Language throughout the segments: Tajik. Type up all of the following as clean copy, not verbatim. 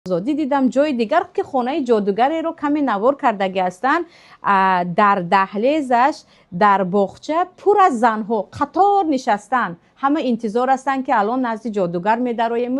Озодӣ дидам, ҷои дигар, ки хонаи ҷодугареро каме навор кардагӣ ҳастанд, дар даҳлезаш, дар боғча пур аз занҳо қатор нишастанд. Ҳама интизор ҳастанд, ки алон назди ҷодугар медароем,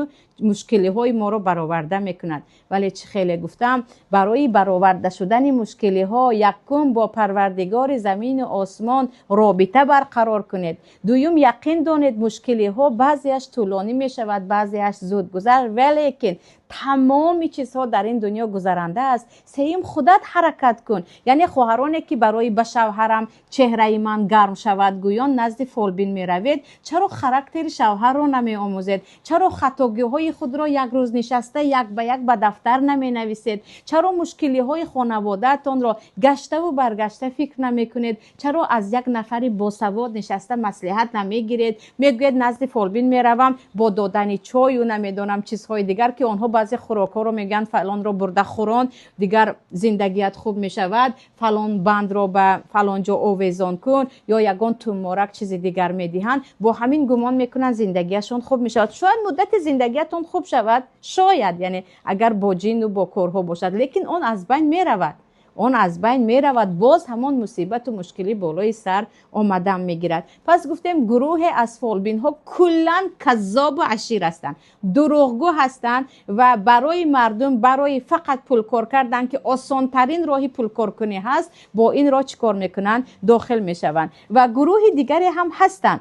мушкилиҳои моро бароварда мекунад. Вале чӣ хеле гуфтам, барои бароварда шудани мушкилиҳо якум бо Парвардигори замину осмон робита барқарор кунед. Дуюм, яқин донед, мушкилиҳо баъзеаш тӯлонӣ мешавад, баъзеаш зудгузар, валекин тамоми чизҳо дар ин дунё гузаранда аст. Сеюм, худат ҳаракат кун. Яъне хоҳароне, ки барои ба шавҳарам чеҳраи ман гарм шавад гӯён назди фолбин меравед, чаро характери шавҳарро намеомӯзед? Чаро хатогиҳои худро як рӯз нишаста як ба як ба дафтар наменависед? Чаро мушкилиҳои хонаводаатонро гаштаву баргашта фикр намекунед? Чаро аз як нафари босавод нишаста маслиҳат намегиред? Мегӯед, назди фолбин меравам, бо додани чою намедонам чизҳои дигар, ки онҳо баъзе хӯрокҳоро мегӯянд, фалонро бурда хӯрон, дигар зиндагият хуб мешавад, фалон бандро ба фалон ҷо овезон кун ё ягон туморак, чизи дигар медиҳанд. Бо ҳамин гумон мекунанд, зиндагиашон хуб мешавад. Шояд муддати зиндагиятон хуб шавад, шояд, яъне агар бо ҷину бо корҳо бошад, лекин он аз байн меравад, он аз байн меравад, боз ҳамон мусибату мушкилӣ болои сар омадан мегирад. Пас гуфтем, гурӯҳе аз фолбинҳо куллан каззобу ашир ҳастанд, дурӯғгӯ ҳастанд ва барои мардум, барои фақат пулкор кардан, ки осонтарин роҳи пулкоркунӣ ҳаст, бо ин роҳ чӣ кор мекунанд? Дохил мешаванд. Ва гурӯҳи дигаре ҳам ҳастанд,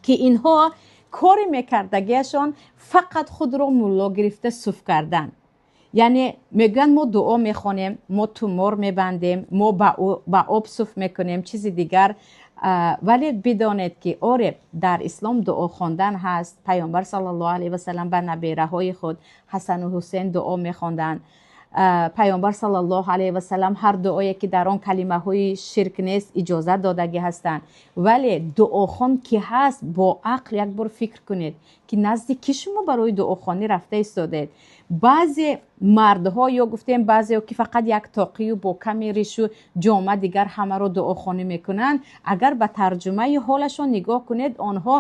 ки инҳо кори мекардагиашон фақат худро мулло гирифта суф кардан. Яъне мегӯянд, мо дуо мехонем, мо тумор мебандем, мо ба об суф мекунем, чизи дигар. Вале бидонед, ки оре, дар ислом дуо хондан ҳаст. Паёмбар саллаллоҳу алайҳи васаллам ба набераҳои худ Ҳасану Ҳусен дуо мехонданд. Паёмбар саллаллоҳу алайҳи васаллам ҳар дуое, ки дар он калимаҳои ширк нест, иҷозат додагӣ ҳастанд. Вале дуохон ки ҳаст, бо ақл як бор фикр кунед, ки назди ки шумо барои дуохонӣ рафта истодед. Баъзе мардҳо ё гуфтем, баъзео, ки фақат як тоқию бо ками ришу ҷома, дигар ҳамаро дуохонӣ мекунанд, агар ба тарҷумаи ҳолашон нигоҳ кунед, онҳо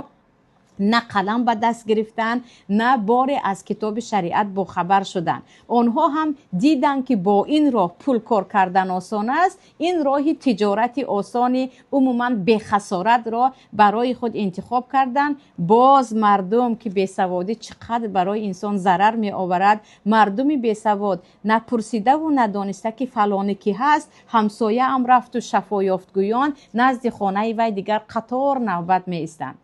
на қалам ба даст гирифтанд, на боре аз китоби шариат бохабар шуданд. Онҳо ҳам диданд, ки бо ин роҳ пул кор кардан осон аст. Ин роҳи тиҷорати осони умуман бехасоратро барои худ интихоб карданд. Боз мардум, ки бесаводӣ чӣ қадр барои инсон зарар меоварад, мардуми бесавод напурсидаву надониста, ки фалоне ки ҳаст, ҳамсояам рафту шафо ёфт гӯён, назди хонаи вай дигар қатор навбат меистанд.